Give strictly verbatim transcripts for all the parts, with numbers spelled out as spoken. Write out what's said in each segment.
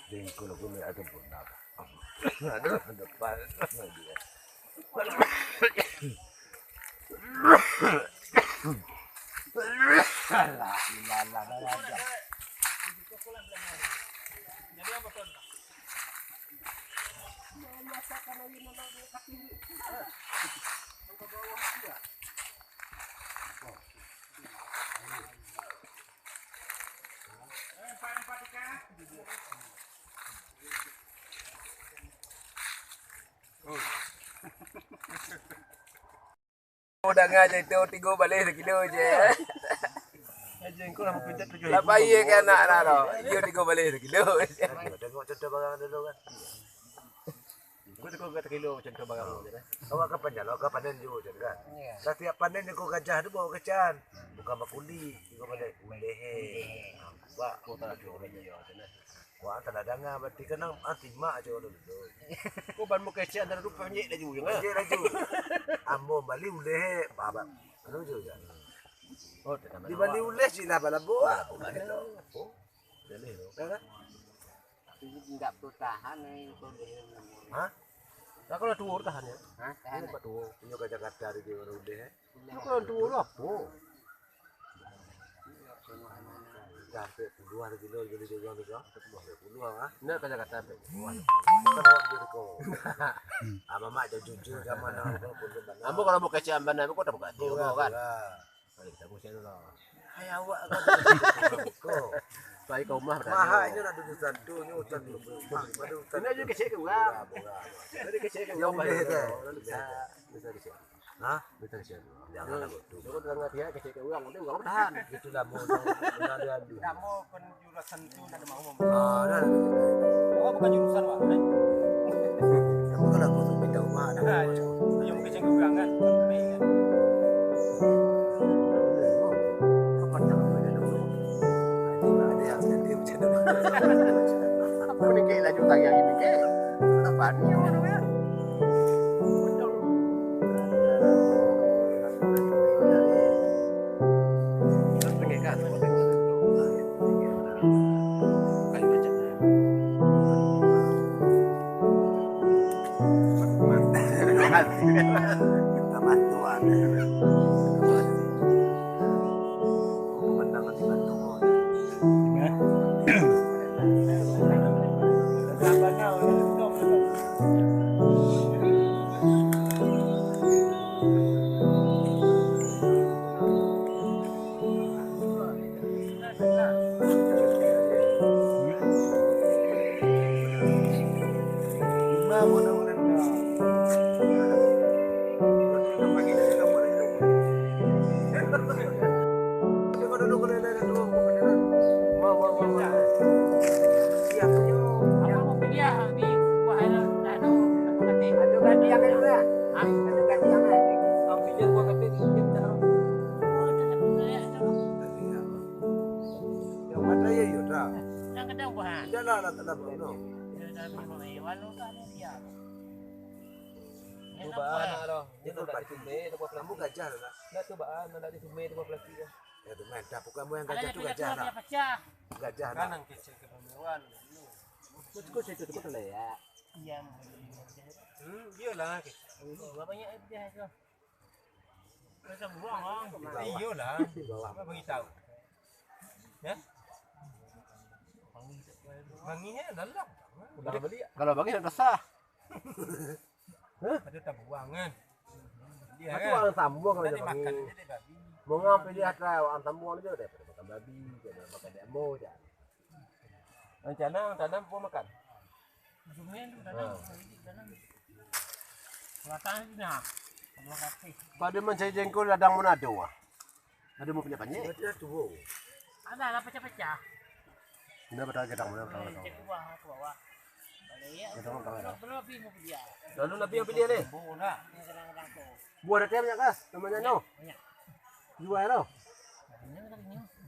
Dengkul aku ni ada pun dah. Aduh, depan. Alah, alah, alah, alah. Oh, dah ngah je tu, tiga baleh sekilo je. Aja engkau lah mungkin tak tujuh ribu. Apa iya ke anak nak tu? Iya, tiga baleh sekilo. Tengok contoh barang dulu kan. Kau tengok kata kilo contoh barang tu je dah. Awak kan panjang, awak kan panen juga je kan. Iya. Setiap panen ni kau gajah tu bawa kecan. Bukan bakuli, tiga baleh. Lehe. Nampak. Kau tak ada orang dia je dah. Wah, tanda danga berarti kan nang, ah, simak aja dulu. Kau ban mau kecek antara tu penyek laju je, kan? Penyek laju. Ambo bali uleh, babak. Anu je, ya. Oh, di bali uleh sih lah, balabo. Ah, bukan itu. Oh, boleh tu. Ya, kan? Tapi enggak perlu tahan, eh, itu dia. Hah? Lah, kalau tua tahan, ya? Hah? Tahan. Ini buat tua. Punya ke Jakarta ada dia orang uleh, eh? Itu kan tu lah, po. Dah sampai puluhan kilo jadi dia orang tu, ah. Sampai puluhan, ah. Nak kerja kata sampai puluhan. Bukan awak jadi kau. Ah, mamak jauh jujur zaman now, kau pun benar. Ambo kalau mau kecek amban, ambo kau tak buka hati, kau kan? Hai, tak usah dulu. Hai, awak kan. Kau. Baik kau mah. Mahal ini nak duduk satu, ni utang dulu. Pada utang. Ini aja kecek ke orang. Murah, murah, murah. Jadi kecek ke orang. Yang boleh, kan? Bisa, bisa kecek. Hah? Betul, siap. Jangan takut tu. Coba terang hati, ya, kecil ke orang, nanti orang bertahan. Itulah mau, mau ada adu. Kamu kan jurusan tu, nak ada mau. Ah, dah. Oh, bukan jurusan, Pak. Tapi kalau aku tu minta rumah, dah. Nah, iya. Yang kecil ke orang, kan? Apa nama dia dulu? Ada yang jadi macam tu. Apa ni, kayak laju tayang ini, kayak? Apa ni yang mana, ya? Yang mana ya, ya, dah. Yang kadang buah. Janganlah tak ada belum. Cobaan lah. Dia tak ada sumber, tak buat plastik. Kamu gajah lah. Nak cobaan, nak di sumber, tak buat plastik lah. Ya, tu main. Dah, bukan yang gajah tu, gajah lah. Gajah lah. Kanan kecil ke pemewaan. Kau, kau situ, tu kau ya. Iya. Hmm, iyalah. Banyak air putih tu. Macam buang, ah. Iyalah. Apa bagi tahu? Ya? Bangi ya dalam. Kalau bagi nak sah. Ada tak buang kan? Dia kan? Aku orang sambung kalau dia makan bangi. Dia babi. Mau ngapain dia kata orang sambung aja daripada makan babi, daripada makan demo je. Rencana tanam apa makan? Sungai tu tanam, ha. Tanam. Belakang ni nah. Belakang. Pada mencari jengkol ladang Manado ah. Ada mau punya banyak? Ada tu. Ada lah pecah-pecah. Mana betul gadang, mana betul gadang? Cek ke bawah, ke bawah. Gadang, gadang, gadang. Lalu Nabi yang pilih ni? Buah dah tiap banyak kas, namanya no. Banyak. Jual tau.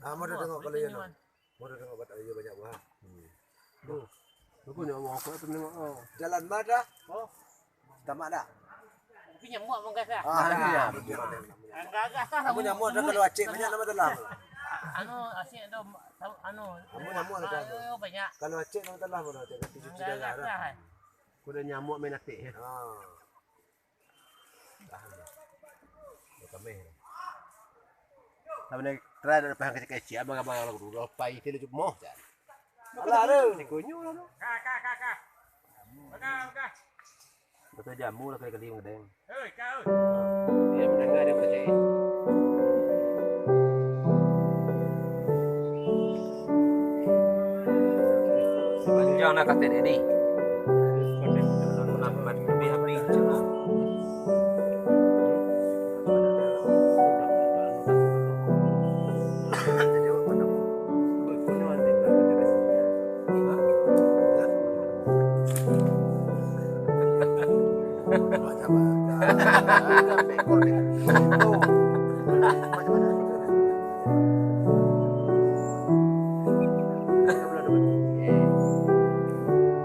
Ah, mau dah tengok kalau ya no. Mau dah tengok batak dia banyak buah. Hmm. Tu. Aku nak buah apa tu tengok. Oh. Jalan mana? Oh. Tamat dah. Tapi nyamuk pun gagah. Ah, ya. Yang gagah kan. Aku nyamuk dah kalau acik banyak nama dalam. Anu, asyik tu, anu, nyamuk, nyamuk ada tu. Banyak. Kalau acek, orang telah pun acek, ganti cuci darah dah. Kuda nyamuk main atik, ya. Ha. Dah, dah. Dah kami. Sama ni, terakhir dah paham kecil-kecil, abang-abang lalu dulu, pai itu lucu moh, kan. Alah, tu. Sikunyuh lah, tu. Ka, ka, ka, ka. Pegang, pegang. Betul jamu lah kali-kali mengadang. Hei, kau. Dia mendengar, dia percaya. Panjang lah kata dia ni. Lebih habis.